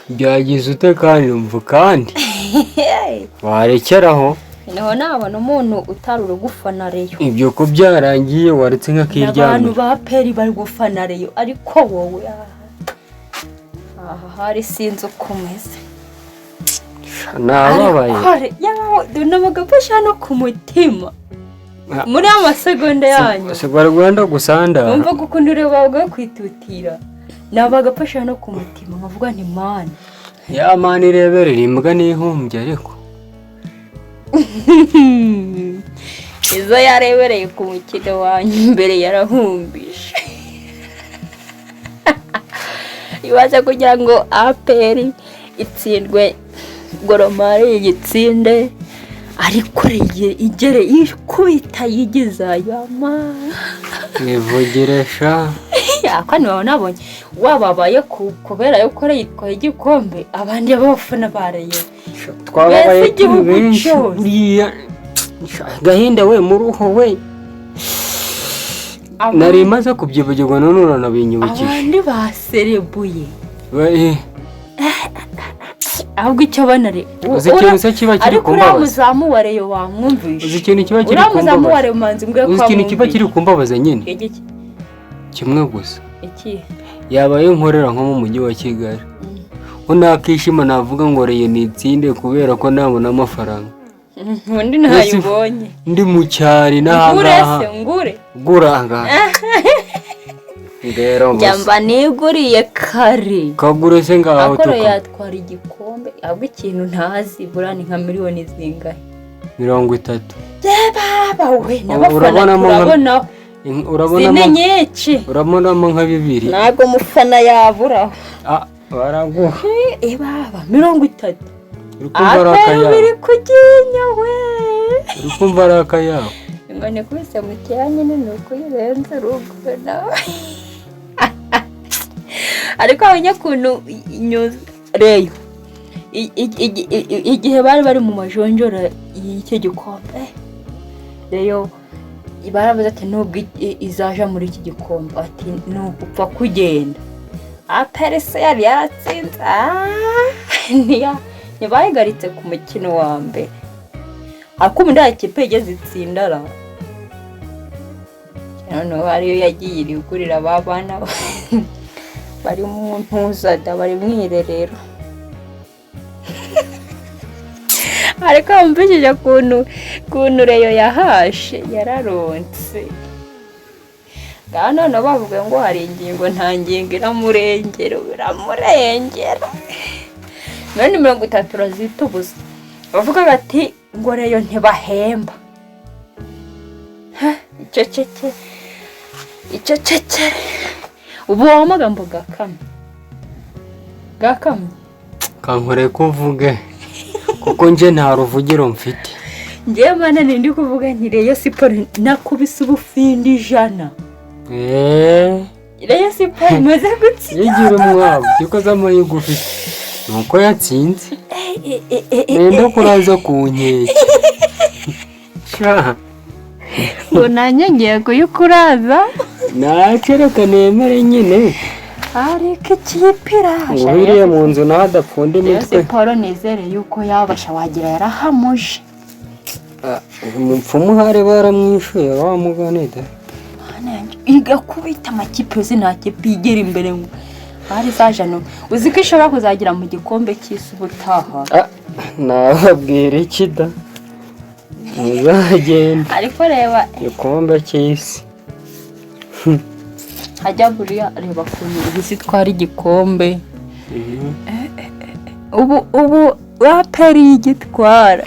Byagize ute kandi? Umva kandi warekeraho. Niho nabona umuntu utari uri gufana Rayon. Ibyo ko byarangiye, waretse Abantu nk'akiryamira. ba APR bari gufana Rayon, ariko wowe aha hari sinzi uko umeze. Nababaye. Ariko nabagafasha no ku mutima muri ya masegonda yanyu. Si bari Rwanda gusandara. Wumva ukuntu ureba bwo kwitutira, nabagafasha no ku mutima, nkavuga nti: "Mana." Ya Mana ireberera imbwa n'ihumbye, ariko Izo yarebereye ku mukino wanyu mbere yarahumbije. Ibaze kugira ngo APR itsindwe, Gor Mahia igitsinde, ariko igere ikubita yigiza yama. Mwivugire sha. Ako niba nabonye wababaye kubera yuko yitwaye igikombe, abandi b'abafana ba Rayon. Twababaye Mbese turi igihugu benshi cyose. Buriya gahinda we muruho we, nari maze kubyibagirwa, none uranabinyibukije. Abandi baserebuye. Ahubwo icyo banare Uzi ikintu se kiba kiri Ariko uriya kumbabaza? muzamu wa Rayon wamwumvishe? Uzi ikintu kiba kiri Uriya muzamu wa kumbabaza? Rayon, manzi mbwe ko Uzi ikintu kiba kiri wamwumvishe? kumbabaza nyine? Igiki? Kimwe gusa. Iki? Yabaye nkorera nko mu mujyi wa Kigali, ko nakishima navuga ngo Rayon nitsinde kubera ko nabona amafaranga. Undi ntayibonye. Ndi mu cyari Ngure. n'ahangaha. Se ngure? Guranga rero Njya gusa. Mba niguriye kare. Kagure se ngaho. Akoro Tuka yatwara igikombe, ahubwo ikintu ntazi buriya ni nka miliyoni zingahe? 30. Baba we, n'abafana Urabonamo turabonaho. Urabonamo Zine nyinshi. Urabonamo nka bibiri. Ntabwo umufana yaburaho. Ah, baraguha. Eh baba, 30. Uri kumva ari APR akayabo. Biri kuginya we. Uri kumva ari akayabo. Inkoni ikubise mu cyanya nyine ni uko uyirenze urugo nawe. Ariko abonye ukuntu Rayon igihe bari bari mu majonjora y'icyo gikombe, Rayon baravuze ati: "Nubwo izaja muri iki gikombe," ati, "ni ugupfa kugenda." APR se yari yaratsinze. Ntibayigaritse ku mukino wa mbere, ariko ubundi nta kipe yigeze itsindara. Noneho ariyo yagiye irigurira ba bana bari mu ntuzada, bari mu irerero. Ariko wumvishije ukuntu Rayon yahashe, yararonse. Ngaho noneho bavuga ngo hari ingingo, nta ngingo, iramurengera, biramurengera. None 30 urazita ubusa. Bavuga bati ngo Rayon ntibahemba. Ha, iceceke, icecekere. Ubu wowe amagambo gakamye gakamye. Kankore ko uvuge kuko nje nta ruvugiro mfite. Ngewe mana, nindi kuvuga nti Rayon Sports nakubise ubufindi 100. Rayon Sports imaze gutsinda. Yigira umwabu kiko amahirwe ufite ni uko yatsinze, nenda kuraza ku nkeke sha. Ngo nanjye ngiye kuyikuraza. Ntacyo, reka nemere nyine. Ariko ikipe iraje. Ngo uhiriye mu nzu naho adapfunda Rayon imitwe. Sports nizere yuko yabasha, wagira yarahamuje. Ah, umupfumu hari baramwishuye wa mugani da. Mana yanjye, igakubita amakipe yose, nta kipe igera imbere ngo bari zajano. Uzi ko ishobora kuzagera mu gikombe cy'isi ubutaha? Ah, nababwira iki da, muzagenda. Ariko reba. Igikombe cy'isi. Hajya buriya, reba ukuntu ubu isi itwara igikombe. Ubu APR yigitwara,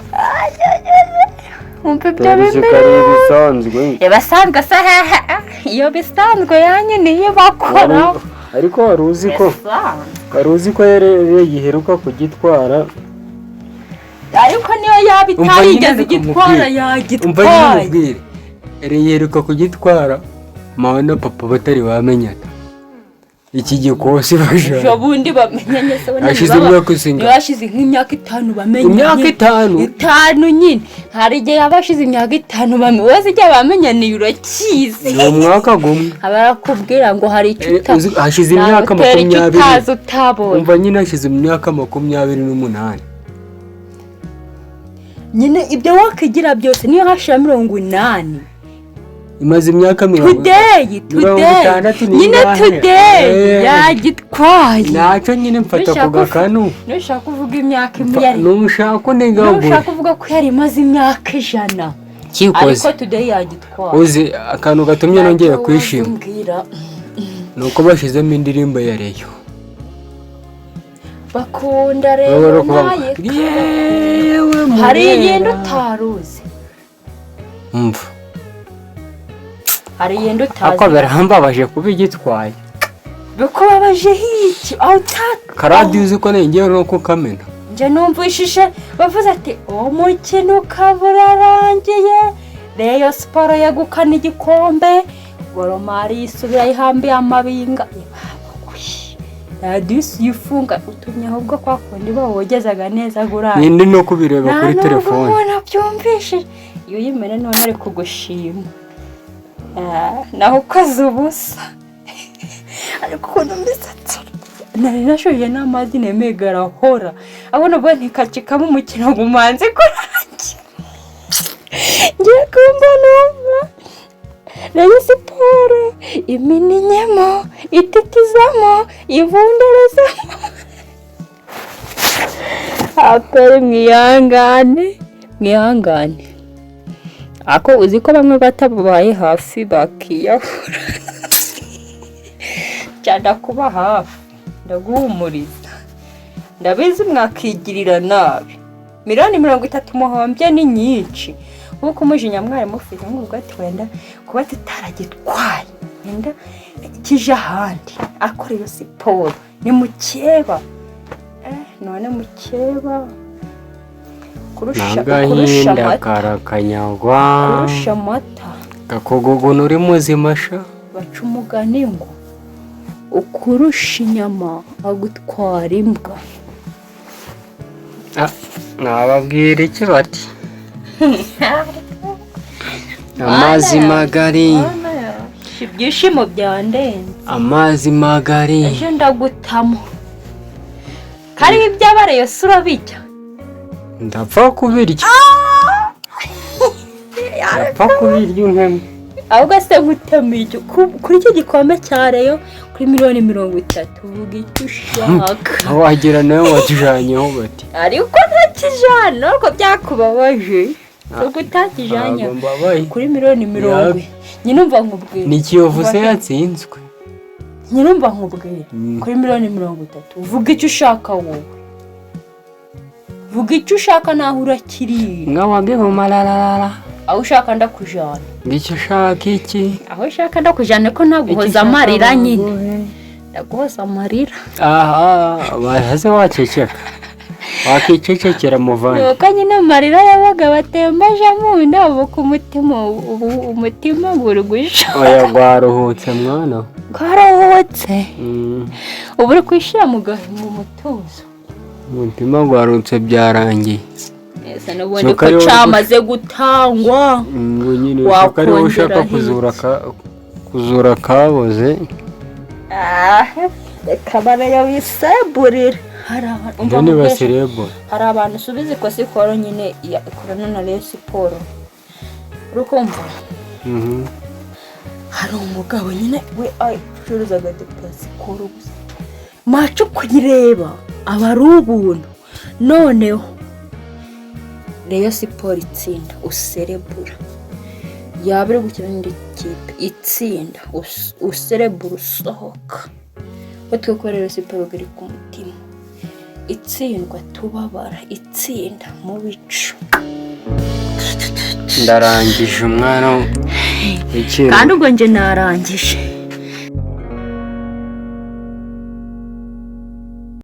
wumva ibyo Polisi bimeze. ko ari ibisanzwe. Ibisanzwe se hehe? Iyo bisanzwe yanyu niyo bakora. Ariko wari uzi ko yari giheruka kugitwara? Ariko niyo yaba Umva nyine, itarigeze reka igitwara, nkubwire. Umva nyine. yagitwaye. Nkubwire, yari iheruka kugitwara mama na papa batari bamenyana. Iki gikosi Ejo bashaka. bundi bamenyanye se? Hashize imyaka isinga. Hashize nk'imyaka 5 bamenyanye. Imyaka 5? 5 nyine. Hari igihe yaba hashize imyaka 5 bamenye. Wese igihe bamenyaniye urakizi? Ni umwaka gumwe. Abarakubwira ngo hari icyo Hashize imyaka nagutera icyo 20. utazi utabonye. Umva nyine, hashize imyaka 28. Nyine ibyo wakigira byose, niyo hashira 80. Imaze imyaka mirongo Today, mirongo today itandatu nyine, n'ingahe? Today yagitwaye. Ntacyo nyine, mfata ku gakanu. Nushaka kuvuga imyaka imwe yari Nushaka unigagure. Nushaka kuvuga ko yari imaze imyaka 100, Kikoze. ariko today yagitwaye. Uzi akantu gatumye nongera kwishima? Mbwira. Ni uko bashyizemo indirimbo ya Rayon. Bakunda Baba rero bari kuvuga ngo, naye yewe hari Murera. iyindi utaruzi. Umva. Hari iyindi utazi. Ariko birambabaje kuba igitwaye. Bikubabaje hiki aho utata? Karadiyo, uzi ko nengeye no kukamena. Njye numvishije bavuze ati umukino ukaba urarangiye, Rayon Sports yegukana igikombe, Gor Mahia yisubira yihambiye amabinga. Radiyo uyifunga utumye ahubwo kwa kundi bawogezaga neza gurana. Nindi no kubireba kuri telefone. Umuntu abyumvishije iyo uyimena none ari kugushima. Ah, naho ukoze ubusa. Ariko ukuntu mbisatse, nari nashoje n'amazi nemeye garahora, abona ubwo ntikacikamo umukino ngo umanze kurangira. Ngiye kumva numva Rayon Sports imininyemo, ititizamo, ivunderezamo APR. Mwihangane, mwihangane. Ako uzi ko bamwe batabaye hafi bakiyahura cyane. Kuba hafi ndaguhumuriza, ndabizi mwakigirira nabi. Miliyoni 30 muhombye ni nyinshi, kuko umujinya mwari mufite nk'ubwo ati wenda kuba tutaragitwaye, wenda kije ahandi. Ariko rero siporo ni mukeba. None mukeba kurusha kurusha N'agahinda amata. Karakanyagwa. Kurusha amata. Gakogogona uri muzima sha. Baca umugani ngo ukurusha inyama agutwara imbwa. Ah, nababwira iki bati amazi magari. Ibyishimo byandenze. Amazi magari. Ejo ndagutamo kariho ibyabareye se urabijya? Ndapfa kubirya, ndapfa kubirya untema. Ahubwo se nkutema icyo kuri icyo gikombe cya Rayon, kuri miliyoni 30, uvuga icyo ushaka. Aho wagira nawe wakijanyeho bati. Ariko ntakijana, ariko byakubabaje ubwo utakijanye. Ntabwo mbabaye. Kuri miliyoni 40 nyine, umva nkubwire. Ni Kiyovu se yatsinzwe? Nyine umva nkubwire. Kuri miliyoni 30 uvuga icyo ushaka wowe, vuga icyo ushaka naho urakiriye. Nka Aho ushaka ndakujana. Ngicyo ushaka iki? Aho ushaka ndakujana ko ntaguhoza Icyo ushaka amarira nyine. baguhe. Ndaguhoza amarira. Aha bahaze waceceka, wakicecekera muvandi. Nuko nyine amarira yabaga batembaje mu nda, ubu ku mutima, ubu umutima uri gusha. Oya, gwaruhutse mwana. Bwararuhutse. Ubu uri kwishyira mu mutuzo. Umutima gwaruhutse, byarangiye. Ese n'ubundi Soka ko ariwo cyamaze gutangwa? Ngo nyine ushaka ariwo ushaka Wakongera kuzura kuzura kaboze. Ah, reka barayo biseburira. Hari abantu umva Ndani mukesha, baserebura. Hari abantu usubiza iko sikoro nyine ikorana na Rayon Sports, uri kumva? Mhm. Hari umugabo nyine we acuruzaga depasikoro gusa, maco kuyireba aba ari ubuntu. Noneho Rayon Sports itsinda, userebura. Yaba iri gukina n'indi kipe itsinda, userebura, usohoka. Ko twe ko Rayon Sports iri ku mutima, itsindwa tubabara, itsinda mu bicu. Ndarangije umwana w'ikintu. Kandi ubwo njye narangije.